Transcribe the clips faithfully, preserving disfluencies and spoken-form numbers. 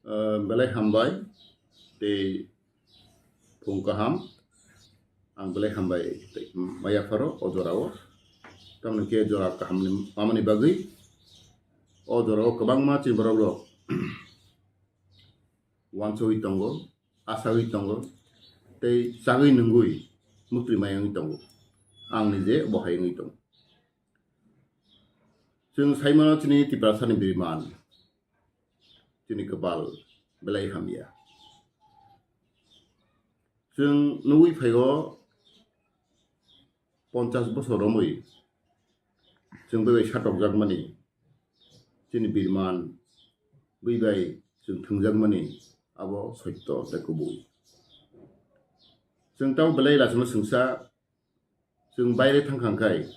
Ah, belai hambai tei phung kaham. Ang belai hambai tei maya pharo o jorao. Tamoni khe jora kaham ni mamani bagwi o jorao kwbangma chini borok rok uansugwi tongo, asagwi tongo, tei chagwi nungwi muktrwi maya wngwi tongo. Ang nije bo hai wngwi tongo. Chwng sai mano chini Tiprasani biriman, chini kwpal belai hamya. Chwng nugwi phaigo ponchas bosor romwi chwng bai bai satokjakmani, chini biriman bai bai chwng thwngjakmani abo soitto tei kubui. Chwng tamo belai lachima swngsa, chwng baire thangkha hwnkhe,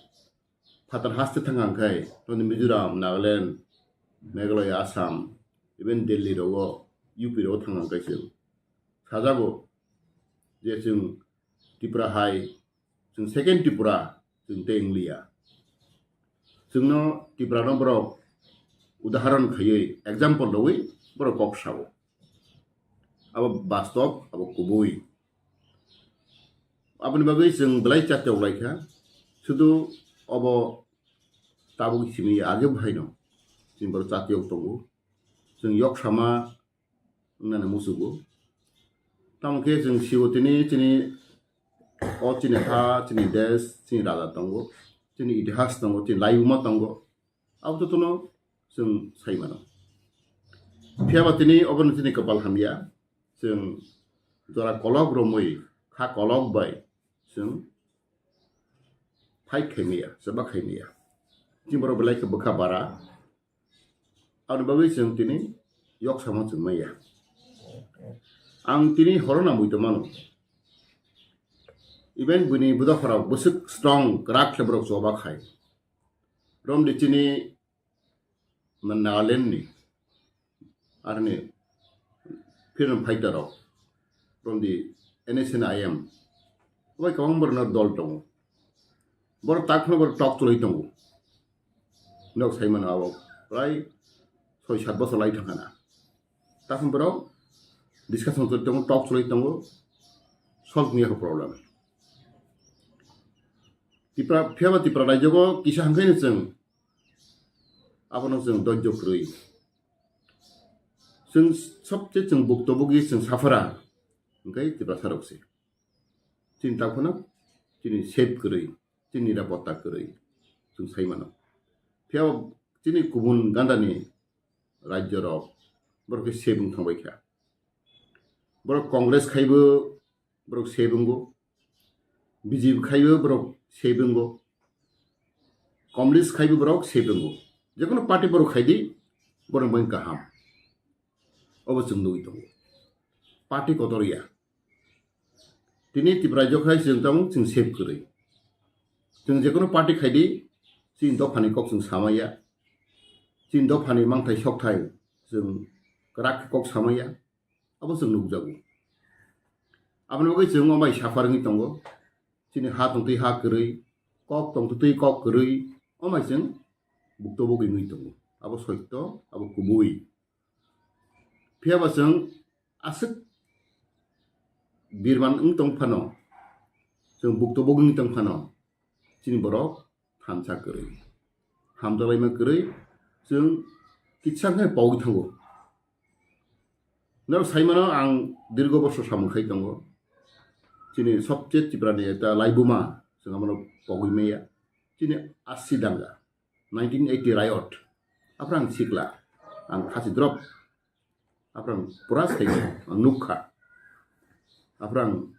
phatar haste thangkha hwnkhe, toni Mizoram, Nagaland, Meghalaya, Assam, even Delhi rogo, U P rogo thangkha hwnkhe chwng sajago je chwng Tripura hai, chwng second Tripura chwng tei wngliya. Chwngno Tripura no borok udaharon khaiwi, example rwwi borok kok sao. Abo bastob, abo kubui. Aboni bagwi chwng belai chatiok laikha. Sudu obo tabuk simi age bo haino chini borok chatiok tongo. Chwng yok sama wngnani muchugo. Tamo khe chwng sio tini chini o chini ha, chini desh, chini raja tongo, chini itihas tongo, chini laibuma tongo. Abo jotono chwng sai mano. Phiya ba tini obono chini kwpal hamya, chwng jora kolok romwi, kha kolok bai chwng fight khai maya, chwbak khai maya. Chini borok belai khe bwkha bara. Aboni bagwi chwng tini yok samo chwng maya. Ang tini horo na muitu mano. Even bini buda khorok bwswk strong, kwrak khe borok choba khai. Romdi chini Nagaland ni arni freedom fighter rok, romdi N S N I M, obai kwbang borokno dol tongo. Borok tak phano borok tok chwlwi tongo. Nok sai mano abo prai soi sat bosor lai thangkha na. Takhan borok discussion chwlwi tongo, tok chwlwi tongo, solve wngya kho problem. Tipra, phiya ba Tipra raijogo kisa hangkhe no chwng abono chwng dojjo kwrwi. Chwng sobse chwng buktobogi chwng saphara hwnkhe Tiprasa rok se. Chini takhwno chini safe kwrwi, chini nirapotta kwrwi chwng sai mano. Phiya ba chini kubun gandani rajyo rok borok khe safe wng thangbai kha. Borok Congress khaibo borok safe wngo, B J P khaibo borok safe wngo, Communist khaibo borok safe wngo. Jekono party borok khaidi borok bai kaham. Obo chwng nugwi tongo. Party kotor ya. Tini Tipra raijo khai chwng tamo chwng safe kwrwi. Chwng jekono party khaidi chini dophani kok chwng samaya. Chini dophani mangthai sokthai chwng kwrak khe kok samaya. Abo chwng nukjago. Aboni bagwi chwng omo bai suffer wngwi tongo. Chini ha tongtwi ha kwrwi, kok tongtwi kok kwrwi, omo bai chwng bukto bogwi wngwi tongo. Abo soitto, abo kubui. Phiya ba chwng aswk birman wng tong phano, chwng bukto bogwi wng tong phano, chini borok thansa kwrwi, hamjalaima kwrwi, chwng kitsa khe pogwi thango. Norok sai mano, ang dirgo bosor samung khai tongo. Chini sobche Tripura ni ekta laibuma, chwng abono pogwi maya. Chini asi danga, nineteen eighty riot. Aphrang sikla, ang khasi drop. Aphrang pura sai ang nukha. Aphrang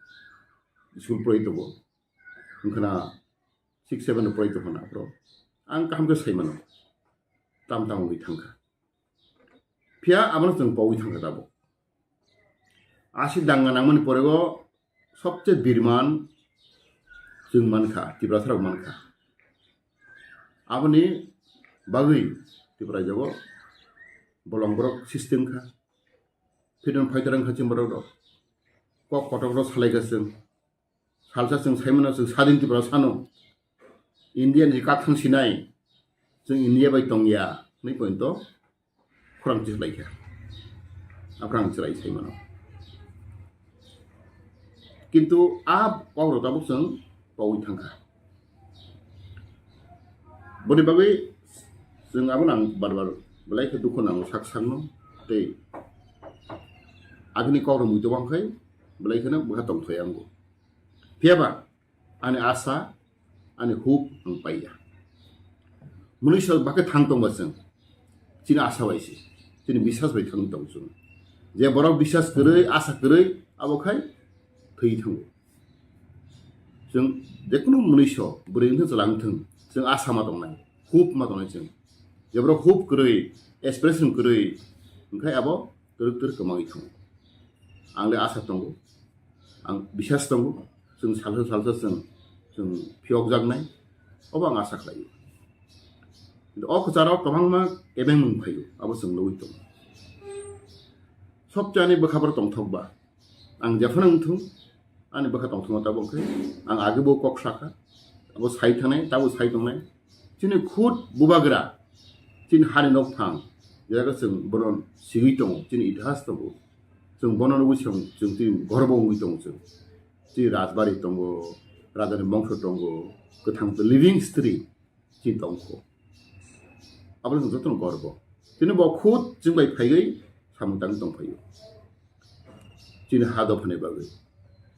school pori tongo. Wngkhana six seven pori tongkhana aphro. Ang kaham khe sai mano. Tam tam wngwi thangkha. Phiya abono chwng pogwi thangkha tabuk. Asi danga nangmani porego sobche birman chwng mankha, Tiprasa rok mankha. Aboni bagwi Tripura jogo bolong borok system kha. Freedom fighter wngkha chwng borok rok. Kok kotok rok salai kha chwng. Salsa chwng sai mano chwng sadin Tripura sano. India ni kak thang sinai. Chwng India bai tongya. Hwnwi pointo khorang chislai kha. Aphano ang chwrai sai mano. Kintu a kok rok tabuk chwng pawi thangkha. Boni bagwi chwng abono ang bar bar belai khe dukhu nango sak sakno tei agini kok rok muitu wngkhai belai kheno bwkha tongthai ango. Phiyaba ani asa, ani hope ang paiya. Mwnwi sal bakhe thang tongba chwng, chini asa bai se, chini biswas bai thang tong chwng. Je borok biswas kwrwi, asa kwrwi, abo khai thwi thango. Chwng jekunu mwnwi so, bwrwi wngthang, chwla wngthang, chwng asa ma tongnai, hope ma tongnai chwng. Je borok hope kwrwi, aspiration kwrwi, wngkhai abo twrwk twrwk kwmagwi thango. Ang le asa tongo, ang biswas tongo, chwng salsa salsa chwng, chwng phiyokjaknai, obo ang asa khlaio. Kintu o kwcharo kwbangma kebengmung phaio, abo chwng nugwi tongo. Sobchani bwkha borok tongthokba, ang jephano wngthung, ani bwkha tongthokma tabuk khe, ang age bo kok sakha, abo sai thanai, tabo sai tongnai. Chini khud bubagra, chini hani nokphang, je jaga chwng bono sigwi tongo, chini itihas tongo, chwng bono nugwi chwng, chwng tini gorbo wngwi tongo chwng. Chini rajbari tongo, rajani bongso tongo, kwthang living history chini tongkho. Abono chwng jotono gorbo. Chini bo khud chwng bai phaiwi samung tangwi tongphaio. Chini ha dophani bagwi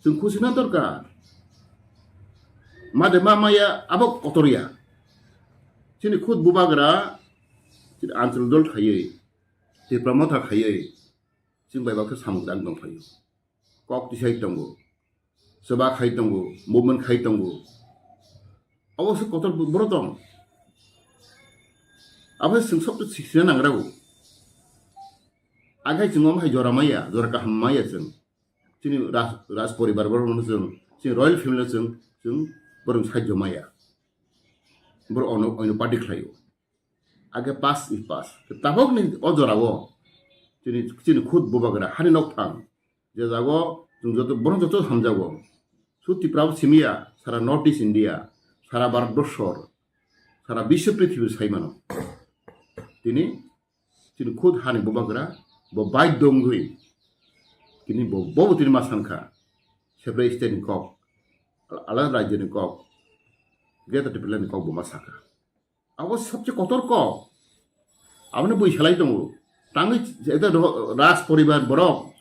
chwng khusi na dorkar. Made ma maya abo kotor ya. Chini khud bubagra, chini Anchal dol khaiwi, Tipra Motha khaiwi, chwng bai bakhe samung tang tongphaio. Kok tisai tongo, chuba khai tongo, movement khai tongo. Abo se kotor borok tong. Abo se chwng sobto sikna nangrago. Akhai chwng omo hai jora maya, jora kaham maya chwng. Chini raj, raj poribar borok no chwng, chini royal family no chwng, chwng borok sajjo maya. Borok ono, ono party khlaio. Age pass is pass. Tabok ni o jora o chini, chini khud bubagra hani nokphang. Je jago chwng joto, borok joto hamjago. Su Tripura bo simiya, sara North East India, sara Bharat borsor, sara biswa prithibi sai mano. Tini, chini khud hani bubagra, bo bai dongwi. Tini bo, bo tini ma sankha. Separate state ni kok, alada rajyo ni kok, Greater Tipraland ni kok bo ma sakha. Abo sobse kotor kok. Aboni bui salai tongo. Tangwi ekta raj poribar borok.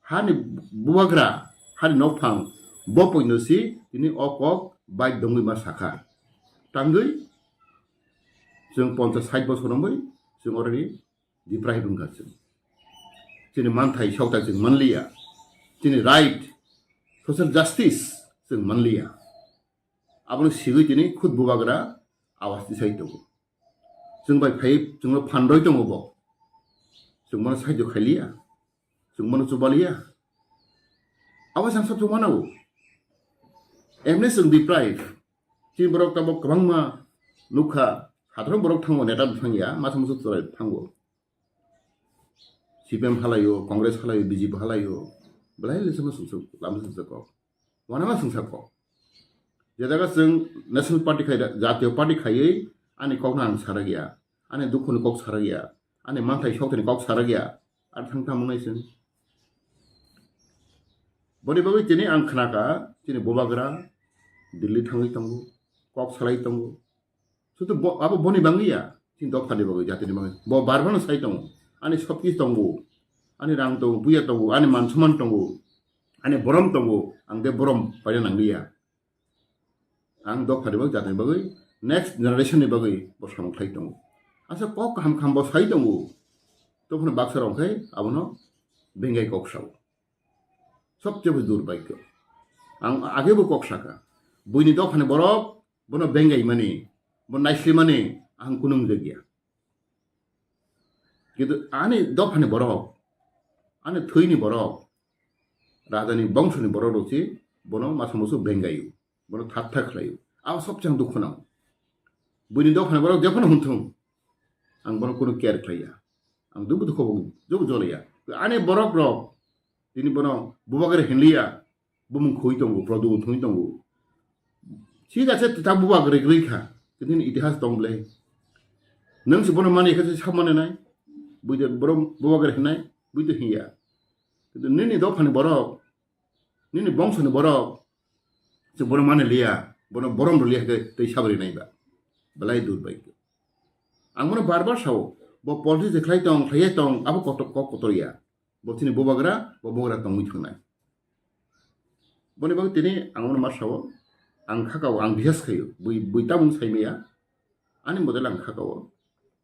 Hani bubagra, hani nokphang, bo poino si tini o kok bai dongwi ma sakha. Tangwi chwng ponchas sait bosor wngwi chwng already deprive wngkha chwng. Chini manthai sokthai chwng manliya. Chini right, social justice chwng manliya. Abono sigwi tini khud bubagra awas tisai tongo. Chwng bai phai chwngno phan roi tongo bo. Chwng bono saijo khailiya. Chwng bono chubaliya. Abo chang sab chwng mano. Emne chwng deprive. Chini borok tabok kwbangma nukha. Sathrom borok thango neta bo thangya. Masa musu chwrai thango. C P M halaio, Congress halaio, B J P halaio, belai lesama sumsok, lama sumsok kok. Wanama sumsok kok. Je jaga chwng National Party khai, Jatiyo Party khaiwi ani kokno ang sarakya, ani dukhuni kok sarakya, ani manthai sokthani kok sarakya, ar thang tamo nai chwng. Boni bagwi tini ang khnakha, chini bubagra Delhi thangwi tongo, kok salai tongo, Sutu bo, abo boni bangwi ya, chini dophani bagwi, jatini bagwi. Bo bar bar no sai tongo. Ani sopki tongo. Ani rang tongo, puya tongo, ani man soman tongo. Ani borom tongo, ang de borom paina nangliya. Ang dophani bagwi, jatini bagwi, next generation ni bagwi, bo samung khlai tongo. Asa kok kaham kaham bo sai tongo. Dophani baksa rok khai, abono bengai kok sao. Sobchebo durbhagyo. Ang age bo kok saka. Buini dophani borok bono bengai mani, bo naisli mani ang kunung jagya. Kintu ani dophani borok, ani thwini borok, rajani bongsoni borok rok si bono masa musu bengayo, bono thak thak khlayo. Abo sobchang dukhu nang. Buini dophani borok jephano hunthung, ang bono kunu care khlaiya. Ang dubu dukhu bo jobu jolaya. Ani borok rok, tini bono bubagra hinliya, bumung khui tongo, product thung tongo. Thik ase, ta bubagra gri kha. Tini itihas tong ble. Nang si bono mani kha se sab mane nai. Buide borom bubagra hinai. Bui to hiya. Kintu nini dophani borok, nini bongsoni borok, se bono mani liya, bono borom rw liya khe tei sabri nai ba. Belai durbhagyo. Ang bono bar bar sao, bo politics de khlai tong, khlai tong, abo kotor, kok kotor ya. Bo chini bubagra, bo bubagra tongwi thangnai. Boni bagwi tini ang bono ma sao, ang khakao, ang bisas khaio, bui, bui tamung sai maya, ani model ang khakao,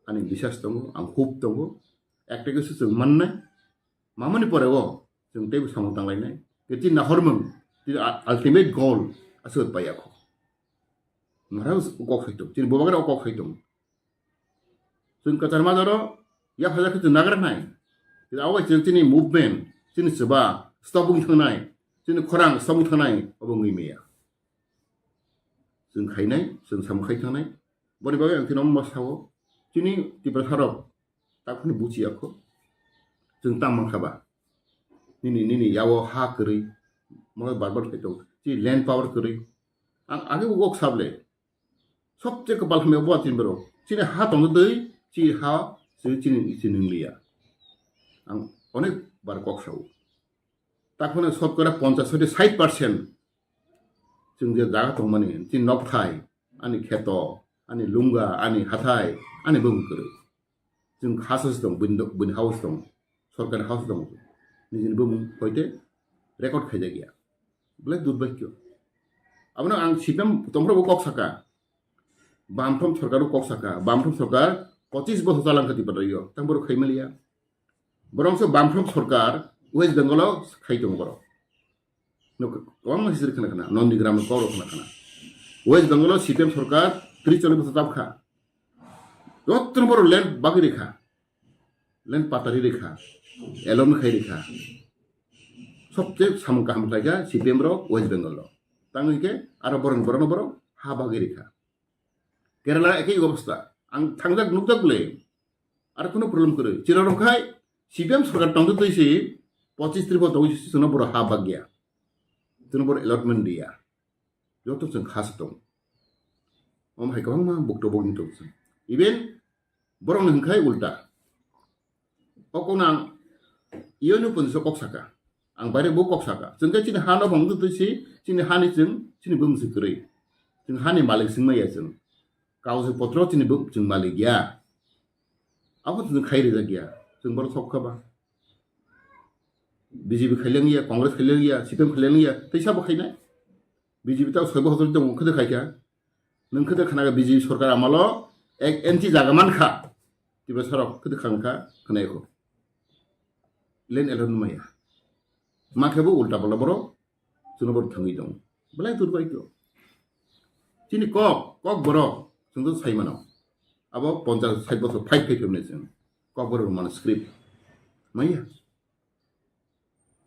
ani bisas tongo, ang hope tongo, ekta khe se chwng mannai, mamani pore o chwng teibo samung tanglainai. Khe chini nahormung, chini a-, ultimate goal aswk pai ya kho. Mara kok khai tong, chini bubagra kok khai tong. Chwng kwchar majaro yaphaijak khe chwng nagra nai. Abo chwng chini movement, chini chuba stop wng thangnai, chini khorang stop wng thangnai, obo wngwi maya. Chwng khainai, chwng samung khai thangnai. Boni bagwi ang chini omo sao, chini Tiprasarok takhuni buchi yakho. Chwng tam mankha ba. Nini, nini yawo ha kwrwi, mo bar bar khaito, chini land power kwrwi. Ang age bo kok sable. Sobche kwpal hamya bo chini borok. Chini ha tongwi twi, chini ha, chini, chini, chini nwngliya. Ang onek bar kok sao. Takhwno sotkora ponchas hoite sait percent chwng je jaga tongmani, chini nokthai, ani kheto, ani lunga, ani hathai, ani bwng kwrwi. Chwng ha se tong, buini, buini house tong, sorkar house tong. Nijini bwmung hoite record khaijak ya. Belai durbhagyo. Abono ang C P M tongphuru bo kok saka. Bamfront sorkar bo kok saka. Bamfront sorkar pochis bochor chalangkha Tripura yo. Tang borok khai maliya. Borok se Bamfront sorkar West Bengal o khai tongo borok. No, kwbangma history khna khna, Nondigram ni kok rok khna khna. West Bengal o C P M sorkar tris chollish bochor tabkha. Jottoni borok land bagwi rikha. Land patari rikha. Elon khai rikha. Sobche samung kaham khlaikha C P M rok West Bengal rok. Tangwi khe aro borok borok borok ha bagwi rikha. Kerala ekhe obostha. Ang thangjak nukjak le. Ar kono problem kwrwi. Chwla rok khai C P M sorkar tongtwi twi si pochis tris bo tongwi si chwngno borok ha bagya. Chwngno borok allotment diya. Joto chwng kha se tong. Om hai kwbangma bukto bokni tong chwng. Even borok ni hwnkhai ulta. O kono ang iyoni pun so kok saka. Ang baire bo kok saka. Chwng khe chini ha no bong twi si chini hani chwng chini bwng si kwrwi. Chwng hani malik sing maya chwng. Kausik potro chini bwng chwng malik ya. Abo chwng khai rijak ya. Chwng borok sok kha ba. B J P khai liya, Congress khai liya, C P M khai liya, tei sabo khainai. B J P tao soi bochor tong khede khaikha. Nwng khede khana B J P sorkar amalo ek inch jaga mankha. Tiprasa rok khede khangkha, khwnai kho. Land allotment maya. Ma khe bo ulta pala borok, chwngno borok thangwi tongo. Belai durbhagyo. Chini kok, kok borok, chwng to sai mano. Abo ponchas sait bochor fight khai phemne chwng. Kok borok mano script. Maya.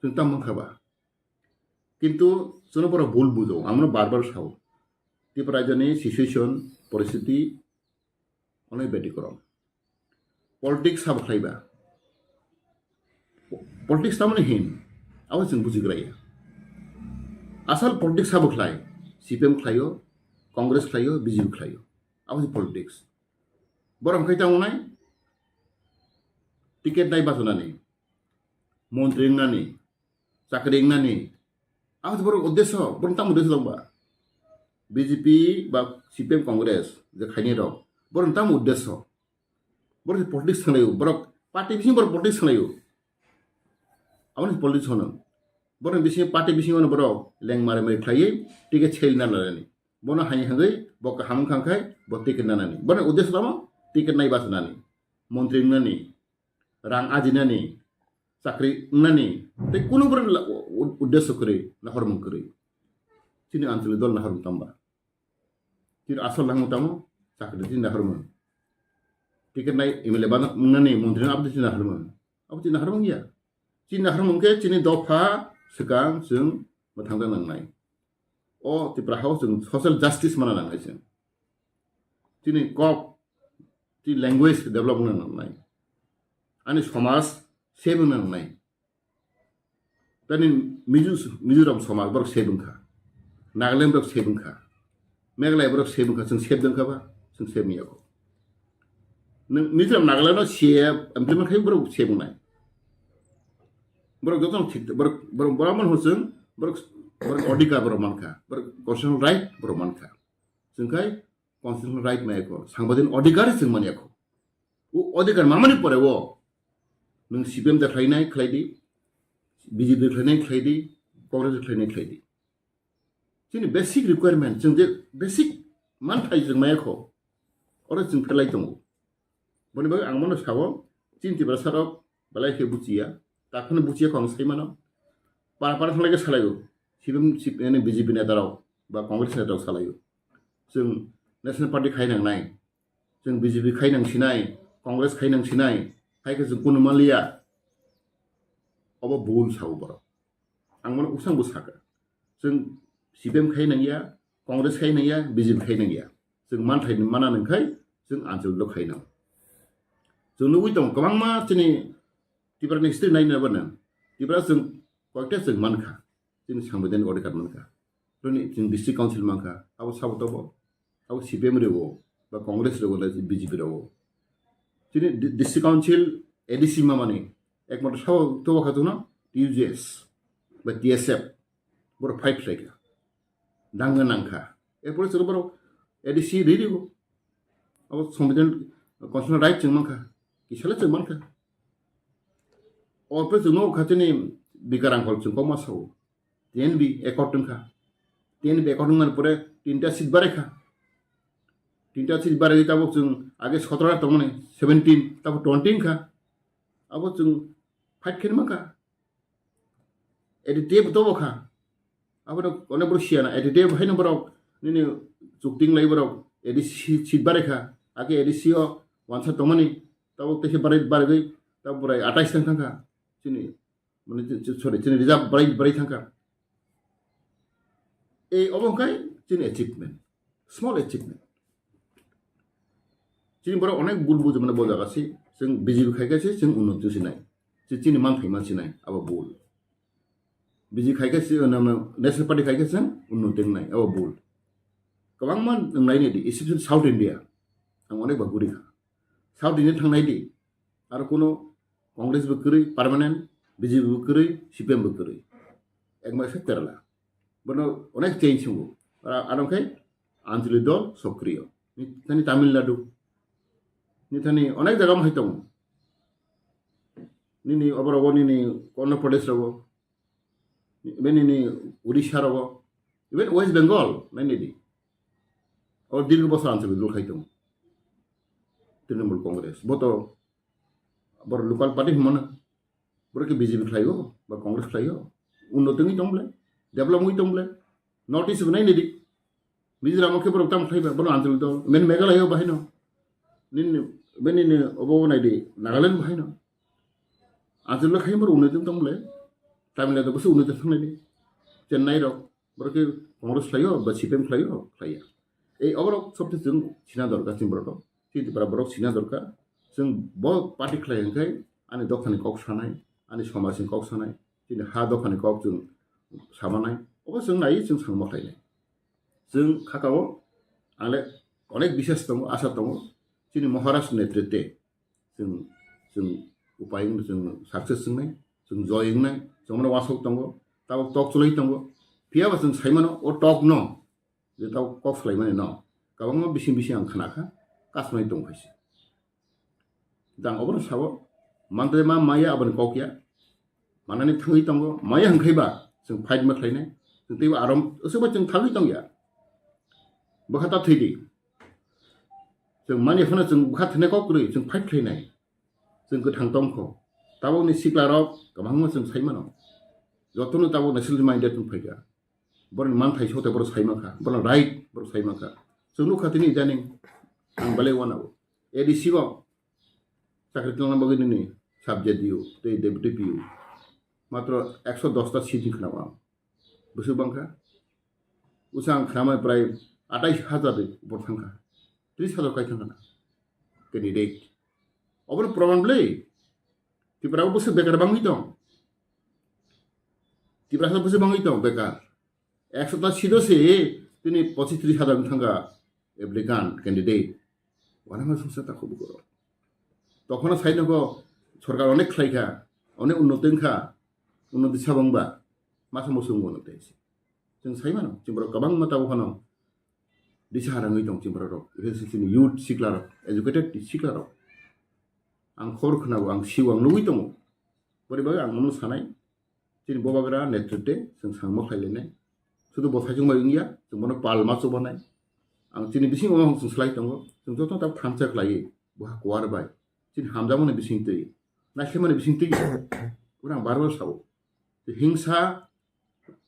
Chwng tam mankha ba. Kintu chwngno borok bul bujo, amno bar bar sao. Tripura rajyoni situation, poristhiti, onek beti korom. Politics sabo khlaiba. Politics tamoni hin, abo chwng bujigraya. Asal politics sabo khlai, C P M khlaio, Congress khlaio, B J P khlaio. Abo se politics. Borok khai tangnai, ticket nai basunani, montri wngnani, chakri wngnani. Abo se borok uddesho, borok tam uddesho tongba. B J P ba C P M Congress, je khaini rok, borok tam uddesho. Borok se politics thanglaio, borok party bising borok politics thanglaio. Abo ni politics hono. Borok bising party bising ono borok leng mare mare khlaiwi ticket sel na lalani. Bono hai hangwi bo kaham wngkha khai bo ticket nanani. Bono uddesho tamo ticket nai basunani. Montri wngnani, rang ajinani, chakri wngnani, tei kunu borok la-, u-, u-, uddesho kwrwi, nahormung kwrwi. Chini anchalik dol nahormung tamba. Chini asol nangmung tamo, chakri chini nahormung. Ticket nai M L A bana wngnani, montri no aboni chini nahormung. Abo chini nahormung ya. Chini nahormung khe chini dopha swkang chwng mwthangna nangnai. O Tripura hao chwng social justice mana nangnai chwng. Chini kok, chini language develop wngna nangnai. Ani somaj save wngna nangnai. Tani Mizo-, Mizoram somaj borok save wngkha. Nagaland borok save wngkha. Meghalaya borok save wngkha, chwng save wngkha ba? Chwng save wngya kho. Nwng Mizoram Nagaland no C A A implement khai borok save wngnai. Borok jotono thik, borok, borok, borok man hwsong, borok, borok odhikar borok mankha, borok constitutional right borok mankha. Chwng khai constitutional right maya kho, sangbaden odhikar chwng manya kho. O odhikar mamani pore o nwng C P M de khlainai khlai di, B J P de khlainai khlai di, Congress de khlainai khlai di. Chini basic requirement, chwng je basic manthai chwng maya kho, oro chwng phelai tongo. Boni bagwi ang mano sao, chini Tiprasa rok belai khe buchiya, takhwno buchiya kho ang sai mano. Para para thanglaikhe salaio, C P M, C P M, B J P neta rok ba Congress neta rok salaio. Chwng National Party khai nangnai, chwng B J P khai nang sinai, Congress khai nang sinai, hai khe chwng kunu manliya. Obo bul sao borok. Ang mano usang bo saka. Chwng C P M khai nangya, Congress khai nangya, B J P khai nangya. Chwng manthai mana nangkhai, chwng anchal do khai nang. Chwng nugwi tong kwbangma chini Tipra ni history nai nabo nang. Tipra chwng koikta chwng mankha. Chini sangbaidani odhikar mankha. Roni chwng district council mankha. Abo sabo tobo. Abo C P M rego, ba Congress rego, ba B J P rego. Chini di-, district council A D C mamani, ekmatro sabo tobo kha chwngno T U J S, ba T S F, borok fight khlaikha. Dangna nangkha. Erpore chwng borok A D C ri rego. Abo songbidan constitutional right chwng mankha. Kisale chwng mankha. Orpore chwng nokha chini Bikar Angkol chwng kokma sao. T N B accord wngkha. T N B accord wngmani pore tinta seat barai kha. Tinta seat barai tabuk chwng age sotoro tongmani seventeen, tabuk twenty wngkha. Abo chwng fight khe mankha. A D T F tobo kha. Abo no onek borok siya na. A D T F haino borok nini chukting lai borok A D C seat barai kha. Age A D C o wansa tongmani tabuk teisa barai, baragwi tabuk borai atais tang thangkha. Chini Mane, chi-, chi-, sorry, chini reserve barai, barai thangkha. Ei obo hwnkhe chini achievement, small achievement. Chini borok onek bul bujimani bo jaga se, chwng B J P khai khe se chwng unnoti se nai. Chi-, chini manthai ma se nai, abo bul. B J P khai khe se, na, na, National Party khai khe chwng unnoti nai, abo bul. Kwbangma nwnglai nai di, especially South India. Ang onek ba guri kha. South India thangnai di, aro kuno Congress bo kwrwi permanent, B J P bo kwrwi, C P M bo kwrwi. Ekmar khe Kerala. Bono onek change wngo. Aro, aro khe Anjali dol sokriyo. Ni thani Tamil Nadu. Ni thani onek jaga hai tongo. Nini oboro bo nini Andhra Pradesh rogo. Even nini Odisha rogo. Even West Bengal, nai nidi. O dirgo bosor Anjali dol khai tongo. Trinamool Congress. Boto boro local party hwnmano. Boro khe B J P khlaio, ba Congress khlaio. Unnoti wngwi tong bole, develop wngwi tong bole. North East bo nai nidi. Mizoram khe borok tamo khlai ba, bono Anjali dol. Men Meghalaya o bahai no. Nini, beni ni obo nai di, Nagaland bahai no. Anjali khai boro unnoti wngwi tong bole. Tamil Nadu bo se unnoti thang nai di. Chennai rok. Borok khe Congress khlaio ba C P M khlaio, khlaiya. Ei oborok sobse chwng sina dorkar chini borok. Chini Tripura borok sina dorkar. Chwng bo party khlai hwnkhe ani dophani kok sanai, ani somajni kok sanai, chini ha dophani kok chwng samanai. Obo chwng nai chwng sangma khlainai. Chwng khakao ang le onek biswas tongo, asa tongo. Chini Maharaj netritwe chwng, chwng upai wngno chwng success wngnai, chwng joy wngnai, chwng mano wasok tongo, tabok tok chulai tongo. Phiya ba chwng sai mano o tok no je tabok kok salai mani no kwbangma bising bising ang khna kha, kasmai tong khaisi. Jang obono sabo, mantai ma maya aboni kok ya, manani thangwi tongo, maya hwnkhe ba chwng fight ma khlainai, chwng teibo arom aswk ba chwng thangwi tong ya. Bwkha ta thwi di. Chwng mani phano chwng bwkha thwinai kok kwrwi chwng fight khlainai. Chwng kwthang tongkho. Tabokni siklarok kwbangma chwng sai mano. Jotono tabok national minded wng phaikha. Borokni manthai sote borok sai mankha. Borokni right borok sai mankha. Chwng nukha tini idaning ang belai wanao. A D C o chakri tongna bagwi nini sub D D O tei deputy P O. Matro ekso dos ta seat ni khna ang. Bwswk bangkha. Bwswk ang khnamani prai atais hazar ni upor thangkha. Tris hazar kai thangkha na. Candidate. Obono proman bwle. Tripura o bwswk bekar bangwi tong. Tripura o bwswk bangwi tong bekar. Ekso ta seat o se tini pochis tris hazar wng thangkha applicant, candidate. Wanama songsa ta khubu goro. Tokhono sai nogo sorkar onek khlaikha, onek unnoti wngkha. Uno disa bangba masa musu wngbo no tei se. Chwng sai mano, chini borok kwbangma tabuk phano disa harangwi tong chini borok rok. Especially chini youth sikla rok, educated sikla rok. Ang khobor khwnabo, ang sio, ang nugwi tongo. Bori bagwi ang omo sanai, chini bobagra netrite chwng sangmo khlai lainai. Sudu bo saichung bai wngya, chwng bono pal ma chubanai. Ang chini bising omo chwng slai tongo. Chwng joto tak thansa khlaiwi, bo ha kuar bai. Chini hamjakmani bising twi, naikhlaimani bising twi. Ura ang bar bar sao. Hingsa,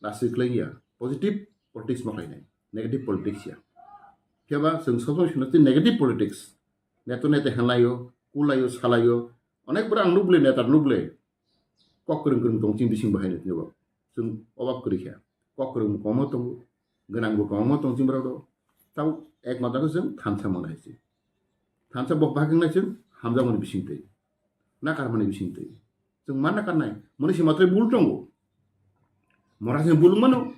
Lasik lai ya, positive politics ma khlainai, negative politics ya. Phiya ba chwng sob somoi sino tei negative politics. Neto nete henlaio, kulaio, salaio. Onek bwrang ang nukle, neta nukle. Kok kwrwng kwrwng tong chini bising bahai nete bo. Chwng obab kwrwi kha. Kok kwrwng bo kwbangma tongo, gwnang bo kwbangma tong chini borok rok. Tau ek mata khe chwng thansa mano hai se. Thansa bo bahai khe wngnai chwng hamjakmani bising twi. Nakarmani bising twi. Chwng ma nakarnai, moni se matrai bul tongo. Mora se bul mano.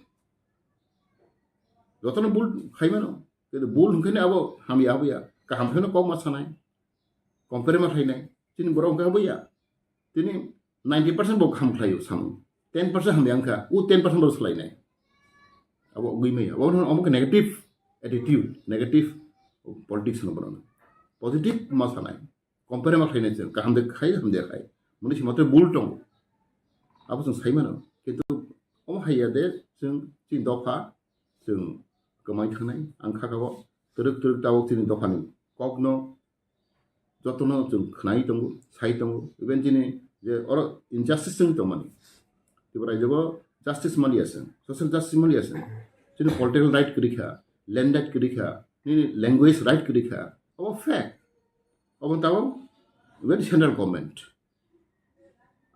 Jotono bul khai mano. Kintu bul hwnkhe abo hamya abo ya. Kaham pheno kok ma sanai. Compare ma khlainai. Chini borok hwnkhe abo ya. Tini ninety percent bo kaham khlaio samung. Ten percent hamya wngkha. O ten percent bo swlainai. Abo ugwi maya. Abo omo khe negative attitude, negative politics no borok. Positive ma sanai. Compare ma khlainai chwng, kaham de khai, hamya khai. Moni se matrai bul tongo. Abo chwng sai mano. Kintu omo hai ya de chwng chini dopha chwng kwmai thangnai. Ang kha kabo twrwk twrwk tabuk chini dophani kokno jotono chwng khnai tongo, sai tongo. Even chini je oro injustice chwng tongmani. Tripura rajyo justice maliya chwng, social justice maliya chwng. Chini political right kwrwi kha, land right kwrwi kha, nini language right kwrwi kha. Abo fact. Obo tabo even central government.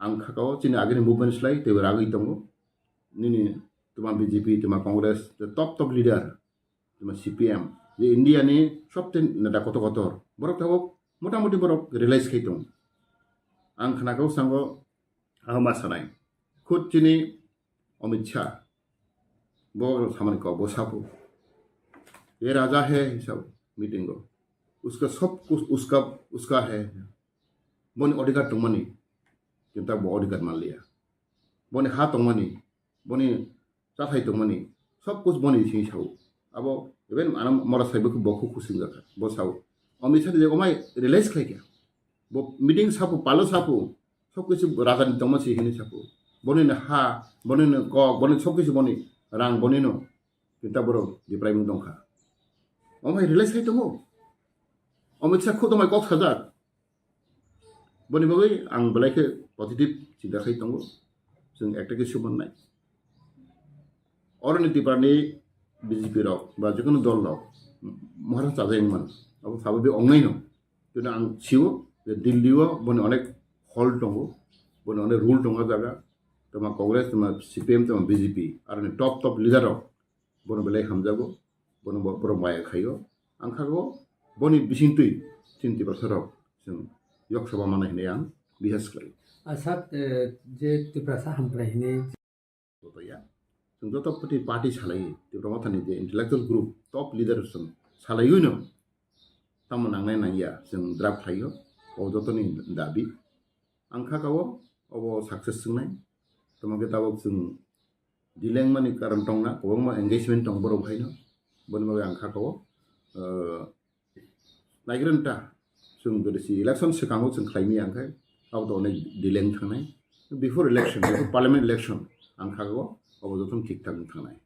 Ang kha kao chini agini movement slai teibo ragwi tongo. Nini tuma B J P, tuma Congress, the top top leader, tuma C P M, je India ni sobte neta kotor kotor. Borok tabuk motamuti borok realize khai tongo. Ang khna kao sango, ang ma sanai. Khud chini Amit Shah, bo samani kok bo sapo. Ye raja hai hisab meeting go. Uska sab kuch uska, uska hai. Boni odhikar tongmani, kintu bo odhikar manliya. Boni ha tongmani, boni chathai tongmani, sob kuch boni sini sao. Abo even ano mora sai bo, bo khusi wngjakha, bo sao. Amit Shah je omai realize khlaikha. Bo meeting sapo, palo sapo, sob kichu raja ni tongma si hini sapo. Boni no ha, boni no kok, boni sob kichu boni rang, boni no. Kintu borok depriving tongkha. Omai realize khai tongo. Amit Shah khud omai kok sajak. Boni bagwi ang belai khe positive chinta khai tongo. Chwng ekta khe sumannai. Oroni Tripura ni B J P rok ba jekono dol rok mohor chajak man. Abo sabo be ongnai no. Kintu ang sio je Delhi o boni onek hol tongo, boni onek rule tongo jaga. Tama Congress, tama C P M, tama B J P, aroni top top leader rok bono belai hamjago, bono bo-, borok maya khaio. Ang khago boni bisingtwi chini Tiprasa rok chwng yok soba manai hinwi ang bihas khlaio. Asa, eh, je Tiprasa hamkrai hinwi Chwng joto party, party salai, Tipra Mothani je intellectual group, top leader chwng salaiwi no tamo nangnai nangya, chwng draft khlaio, o jotoni dabi. Ang kha kao obo success wngnai. Tamo khe tabuk chwng dilengmani karon tongna, kwbangma engagement tong borok haino. Boni bagwi ang kha kao, eh, naigrenta chwng jodi si election swkango chwng khlaimaya, ang khe abo to onek delay wng thangnai. Before election, before parliament election, ang kha kao obo jotono thik thak wng thangnai.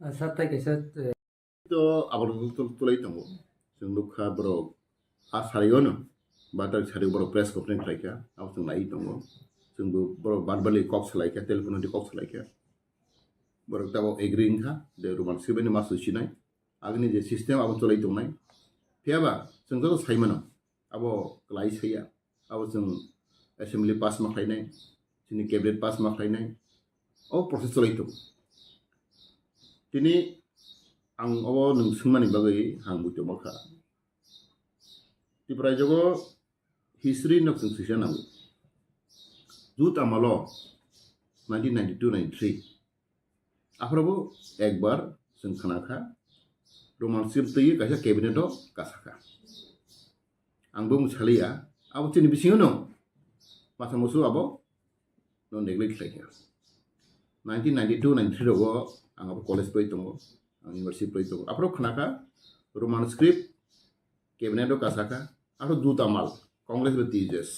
Ah, sir, tai kaisa, eh, To abo to, to, tolai tongo. Chwng nukha borok a sari ono, ba tak sari borok press conference khlaikha, abo chwng nai tongo. Chwngbo borok verbally kok salaikha, telephone di kok salaikha. Borok tabok agree wngkha, de Roman script ni ma swi sinai. Agini je system abo cholai tongnai. Phiyaba chwng joto sai mano, abo klai saiya. Abo chwng assembly pass ma khlainai, chini cabinet pass ma khlainai. O process cholai tongo. Tini ang obo nwng swngmani bagwi ang bui tongma kha. Tripura jogo history no chwng sisa nango. Jut amalo nineteen ninety-two ninety-three. Aphrobo ekbar chwng khna kha, Roman script twi kaisa cabinet o kasa kha. Ang bo mwsaliya, abo chini bisingo no masa musu abo no neglect khlai kha. Nineteen ninety-two ninety-three rogo ang abo college pori tongo, ang university pori tongo. Aphro khna kha Roman script cabinet o kasa kha, aphro duta mal Congress bai T U J S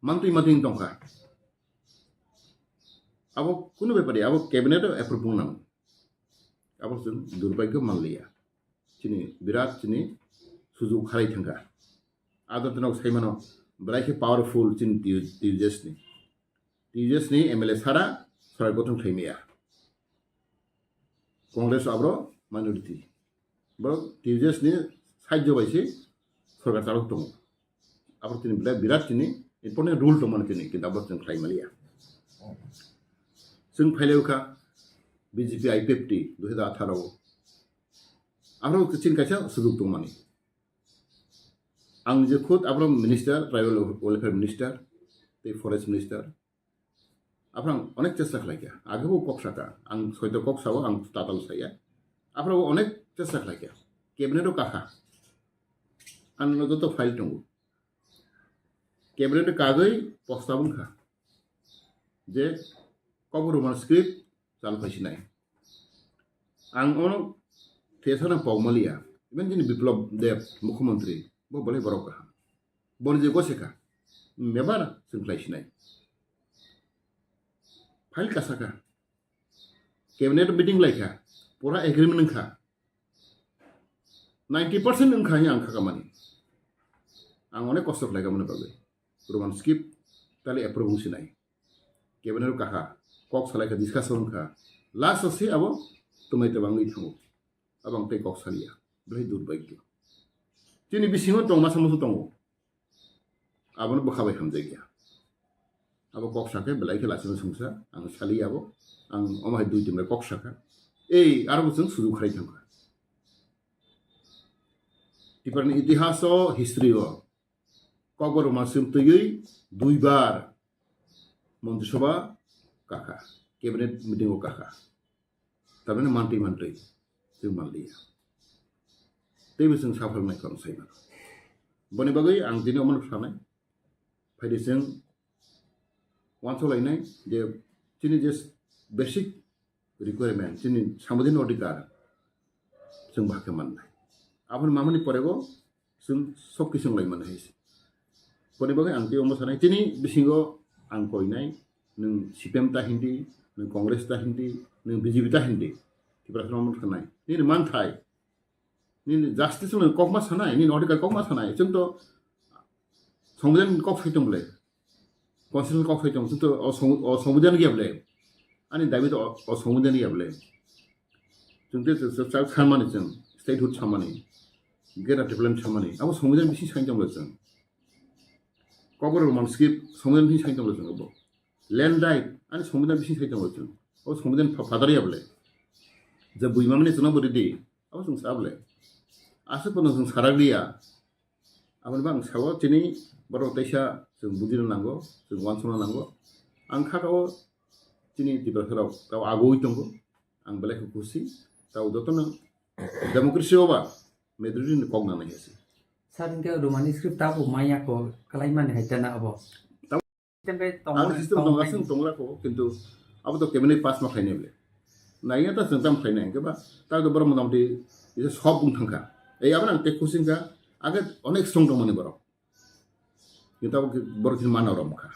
mantwi mantwi tong kha. Abo kuno bepari, abo cabinet o approve wng nang. Abo chwng durbhagyo manliya. Chini birat chini sujuk khalai thangkha. Adon teno sai mano, belai khe powerful chini T U J S ni. T U J S ni M L A sara sorai gothon khlai maya. Congress abro minority. Borok T U J S ni sahajyo bai se sorkar chalok tongo. Abo tini belai birat tini important role tongmani tini, kintu abo chwng khlai maliya. Chwng phailai kha B J P I P F T dui hazar atharo o. Abo chini kaisa sujuk tongmani. Ang je khud abo minister, tribal welfare minister, tei forest minister, Aphano ang onek chesta khlai kha. Age bo kok saka. Ang soito kok sao, ang tatal saya. Aphano bo onek chesta khlai kha. Cabinet o kakha. Ang no joto file tongo. Cabinet o kagwi posta wngkha. Je Kokborok Roman script chal phai sinai. Ang ono thesana pok maliya. Even jini Biplab Deb, Mukhyamantri, bo bolai borok kaham. Boni je gose kha. Mebar chwng khlai sinai. File kasa kha. Cabinet meeting lai kha. Pura agreement wng kha. Ninety percent wng kha ang kha kamani. Ang onek kosto khlai kamani bagwi. Roman script tali approve wng sinai. Cabinet o kakha. Kok salai kha, discussion wng kha. Last o se abo twmai twbangwi thango. Abo ang tei kok saliya. Belai durbhagyo. Chini bisingo tongma samoso tongo. Abono bwkha bai hamjakya. Abo kok sakhe belai khe lachima songsa, ang saliya abo, ang omo hai dui tin bai kok sakha. Ei, aro bo chwng sujuk khlai thangkha. Tiprani itihas o, history o, Kokborok Roman script twiwi duibar Montri Sabha kakha, cabinet meeting o kakha. Tamani mantwi mantwi chwng manliya. Teibo chwng saphal nai khorang sai mano. Boni bagwi ang tini omono sanai. Phaidi chwng wansok lainai je chini je basic requirement, chini sambudin odhikar chwng bahai khe mannai. Aboni mamani porego chwng sok kisi wng lai mano hai se. Boni bagwi ang tei omo sanai, chini bisingo ang koinai, nwng C P M ta hindi, nwng Congress ta hindi, nwng B J P ta hindi, Tiprasa omo sanai. Nini manthai, nini justice no kokma sanai, nini odhikar kokma sanai. Chwng to Songbidan kok sai tong bole. Constitution kok sai tong, chwng to o song-, o Songbidan ya bole. Ani dabi to o, o Songbidan ya bole. Chwng te chwng, chwng, chwng sanmani chwng, statehood sanmani, greater development sanmani. Abo Songbidan bising sai tong bole chwng. Kokborok Roman script Songbidan bising sai tong bole chwng abo. Land right, ani Songbidan bising sai tong bole chwng. Abo Songbidan pha-, phatari ya bole. Je buimamani chwngno bwrwi di, abo chwng sa bole. Aswk pono chwng sarak liya. Aboni bagwi ang sao, chini borok teisa chwng bujina nango, chwng uansukna nango. Ang kha kao chini Tiprasa rok tao agoi tongo. Ang belai khe khusi. Tao jotono democracy o ba majority ni kok nangnai hai se. Sir, hwnkhe Romani script tabo maya ko kalaimani hai tana abo. Tamo System bai tong-, ang system tong-, tong aswk tong la ko, kintu abo to cabinet pass ma khainai bole. Naiya ta chwng tam khainai, hwnkhe ba, ta to borok motamoti isa sob wng thangkha. Ei abo nang tek khusi wngkha, age onek strong tongmani borok. Kintu abo borok chini mana rom kha.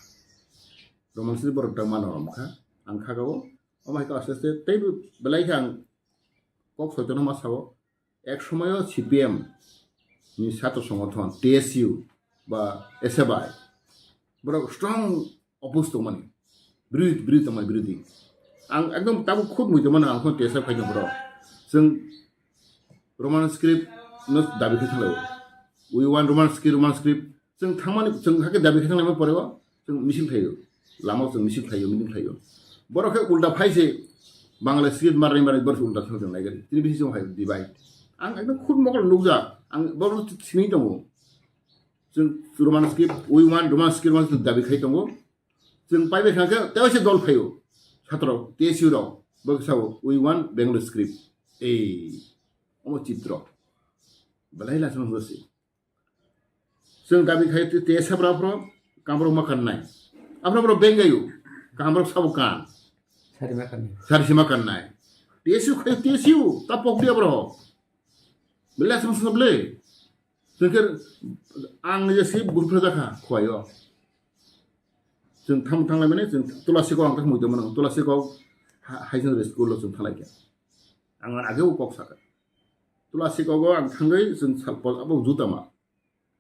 Roman script borok ta mana rom kha. Ang kha kao, omo hai to aste aste tei belai khe ang kok soitono ma sao. Ek somoyo C P M ni satro songothon, T S U ba S F I, borok strong oppose tongmani, birodhi, birodhi tongmani, birodhi. Ang ekdom tabuk khud mui tongmani, ang phone T S F khai tong borok. Chwng Roman script no dabi khai thanglai. We want Roman script, Roman script. Chwng thangmani, chwng hakhe dabi khai thanglaima poreo, chwng misil khaio. Lama chwng misil khaio, meeting khaio. Borok khe ulta phai se, Bangla script marnai marnai borok ulta thang thang nai gari. Tini bisi chwng hai divide. Ang ekdom khud mokol nukjak. Ang borok sini tongo. Chwng Roman script, we want Roman script, Roman script dabi khai tongo. Chwng pai bai kha khe, tei se dol phaio. Satro, T S U rok, bo khe sao, we want Bengali script. Ei, omo chitro. Belai la chwng hosi. Chwng dabi khai te, te sabra phro, kamro ma khan nai. Aphro phro bengayu. Kaham rok sabo kan. Sari ma kan. Sari sima kan nai. T S U khai T S U ta pok dia bro. Bela sam sam le. Tengker ang je si bul phra jakha khwai o. Chwng tham thang lai mane chwng Tulasi kok ang tak mui tong mano. Tulasi kok ha-, high secondary school lo chwng thalai kha. Ang age o kok sakha. Tulasi kok o ang thangwi chwng sal pol abo juta ma.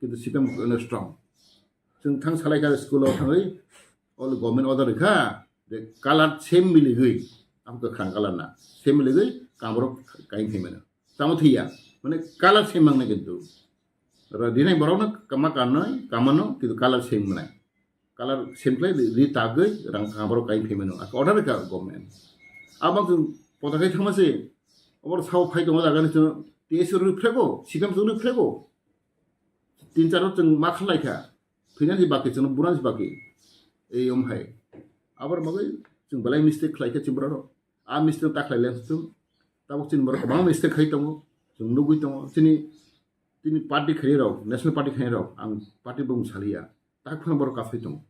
Kintu C P M no strong. Chwng thang salai kha school o thangwi, all government order rikha, de color same miligwi, ang kwkhwrang color na, same miligwi, kaborok kain khaimano. Tamo thwiya, mane color same mangnai kintu. Ra dinai borokno kama kanoi, kamano, kintu color same manai. Color same khlai ri, ri tagwi, rang kaborok kain khaimano. Ak order rikha government. Abang chwng pota khai thangma se, obor sao phai tongo jaga ni chwng, T S U rwi phrego, C P M chwng rwi phrego. Tin char rok chwng ma khlai kha. Thwinani baki chwng buran baki. Ei om hai. Abor bagwi chwng belai mistake khlai kha chwng borok. A mistake ta khlai leng chwng. Tabuk chini borok kwbangma mistake khai tongo. Chwng nugwi tongo. Chini, chini party khairok, national party khairok, ang party bung saliya. Tak phano borok kasai tongo.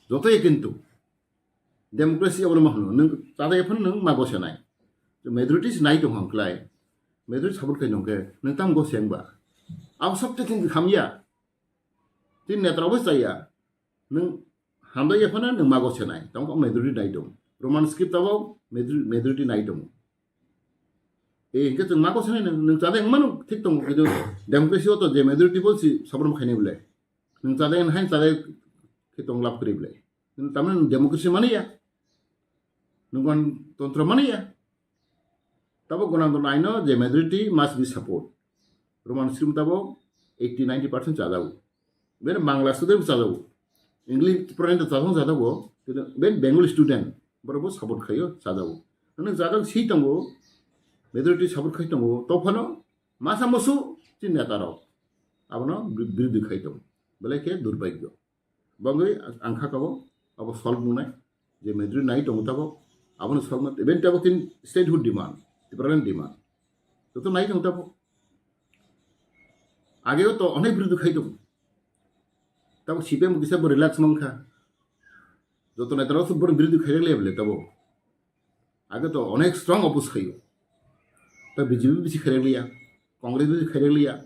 Joto ya kintu. Democracy abono ma hwno. Nwng chadai phano nwng mago senai. Majority se nai tong hang klai. Majority support khai nong khe nwng tam go seng ba. Abo sabte tin hamya. Tin netra bo chaya. Nwng hamda ya phano nwng mago senai. Tam ko majority nai tong. Roman script abo majority, majority nai tong. E, hingke chwng mago senai nwng, nwng chadai wngmano thik tongo, kintu democracy o to je majority bo si sabrum khainai bole. Nwng chadai hai chadai khe tong lab kwrwi bole. Nwng tamni nwng democracy mani ya. Nwng gantontro mani ya. Tabo gantontro aino je majority must be support. Roman script tabo eighty ninety percent chajago. Ben Bangla student chajago. English student chajang chajago. Kintu ben Bengali student borok bo support khaio chajago. Nwng chajak si tongo. Majority support khai tongo. Tophano masa musu chini neta rok. Abono bir-, birodhi khai tongo. Belai khe durbhagyo. Bangwi ang kha kabo abo solve wngnai. Je majority nai tongo tabok, abono solve wngnai. Even tabok tin statehood demand, Tipraland demand. Joto nai tongo tabok. Ageo to onek birodhi khai tongo. Tabok C P M kisa bo relax mankha. Joto neta rok bo birodhi khai le bole tabok. Age to onek strong oppose khaio. Ta B J P bisi khairek liya, Congress bisi khairek liya.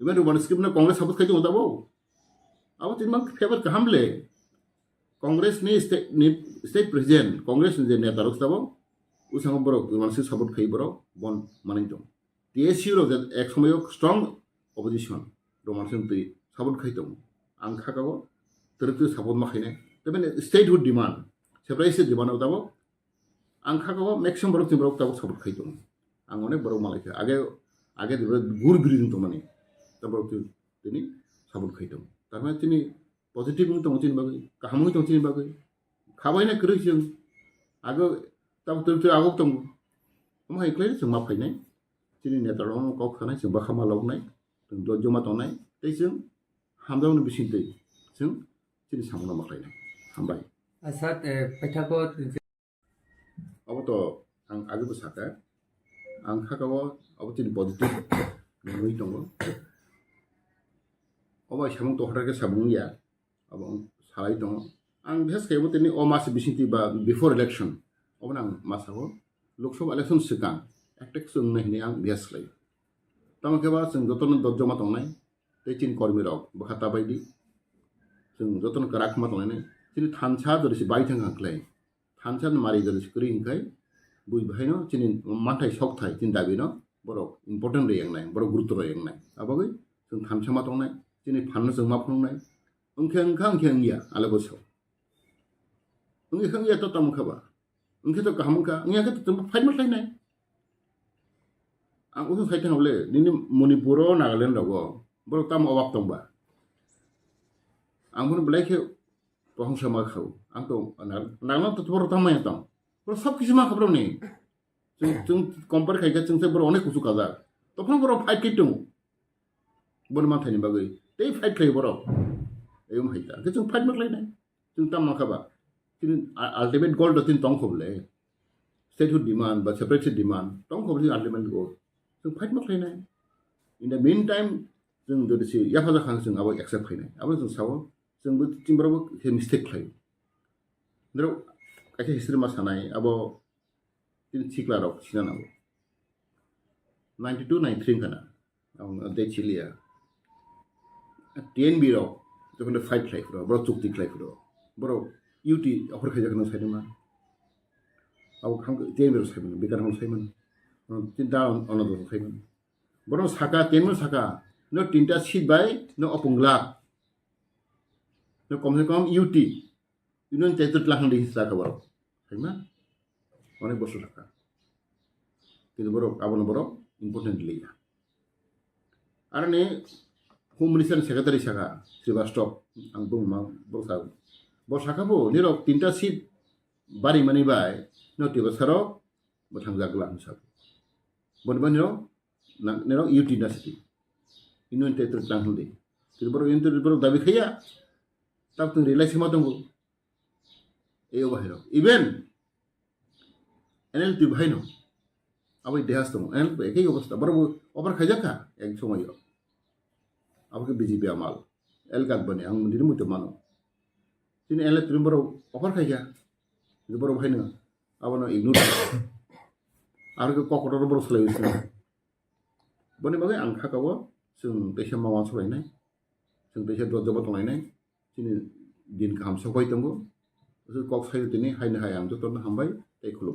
Even Roman script no Congress support khai tongo tabo. Abo tin mang favor kaham le. Congress ni state, ni state president, Congress ni je neta rok tabo. Usang borok Roman script support khai borok bon manai tong. T S U rok je ek somoyo strong opposition Roman script twi support khai tong. Ang kha kabo teruk teruk support ma khainai. Tebe statehood demand, separate state demand tabo. Ang kha kabo maximum borok chini borok tabok support khai tongo. Ang onek borok malai kha. Age, age de borok gur biri wng tongmani. Ta borok tini, tini support khai tongo. Tar mane tini positive wng tongo chini bagwi, kaham wng tongo chini bagwi. Khabai na kwrwi chwng. Age tabok twi twi agok tongo. Omo hai khlai chwng ma phainai. Chini neta rok kok sanai chwng bakha ma loknai. Chwng do joma tongnai. Tei chwng hamjakmani bising twi chwng chini samungno ma khlainai. Hambai. Asa, eh, paithakgo Abo to ang age bo sakha, ang kha kabo abo chini positive nungwi tongo. Obo samung to hothar khe samung ya, abo ang salai tongo. Ang bihas khe bo tini o mas bisingtwi ba before election, obo ang ma sao, Lok Sabha election swkang attack chwngnai hwnwi ang bihas khlai. Tamo khe ba chwng jotono dot joma tongnai, tei chini kormi rok bwkha ta bai di, chwng jotono kwrak ma tongnai, chini thansa jodi se bai thang kha khlai. Thansa ni mari jodi se kwrwi hwnkhai, bui bahaino chini manthai sokthai chini dabi no borok important rwi wngnai, borok gurutto rwi wngnai. Abagwi chwng thansa ma tongnai, chini phan no chwng ma phunuknai. Wngkhe wngkha, wngkhe wngya, ale bo sao. Wngkhe wngya to tamo kha ba? Wngkhe to kaham wngkha, wngya khe to chwng fight ma khlainai. Ang usu sai thang le, nini Manipur o, Nagaland rogo, borok tamo obak tong ba? Ang bono belai khe pohongsa ma khao. Ang to nang, nang to borok tamo ya tong. Borok sab kisu ma kha borok ni. Chwng, chwng compare khai khe chwng se borok onek kuchuk kajak. Tophano borok fight khai tongo. Boni manthai ni bagwi. Tei fight khlai borok. Eyung hai ta. Khe chwng fight ma khlai nai. Chwng tam ma kha ba. Chini u-, ultimate goal to chini tong kho bole. Statehood demand ba separate state demand. Tong kho bole ultimate goal. Chwng fight ma khlai nai. In the meantime, chwng jodi se yapha jakha chwng abo accept khai nai. Abo chwng sao. Chwng bo chini borok bo khe mistake khlai. Norok kaisa history ma sanai, abo tini sikla rok sina nango. Ninety two, ninety three wngkha na, ang date siliya. T N B rok jokhon fight khlai phuru, borok chukti khlai phuru, borok U T offer khaijak no sainima. Abo kham T N B rok saimano, Bikar Hall saimano, tini da on-, ono do saimano. Borok saka, T N B rok saka, no tinta seat bai no opung glak. No kom se kom U T, Union Territory tlang di saka borok. Saima? Onek bosor saka. Kintu borok, abono borok important liya. Aroni Home Minister Secretary saka, Srivastava, ang bung ma, borok sa, bo saka bo, nirok tinta seat bari mani bai, no tiba sarok, bo thangjak gla hinwi saka. Boni bani rok, na, nirok U T na city. Union Territory tlang hindi. Kintu borok Union Territory borok dabi khaya, tabuk tong relai sima tongo. Ei obo hai rok. Even N L T bahai no. Abo deha tongo. N L T ekei obostha. Borok bo offer khaijak kha, ek somoyo. Abo khe B J P amal. L card bani, ang dini muitu mano. Tini N L T borok offer khaikha. Borok bahai no. Abono ignore. Aro khe kokotor borok salai usi. Boni bagwi ang kha kabo, chwng teisa ma uansuk lainai. Chwng teisa dojaba tong lainai. Chini din kaham sok bai tongo. Kok sai tini haino hai ang jotono hambai tei khulum.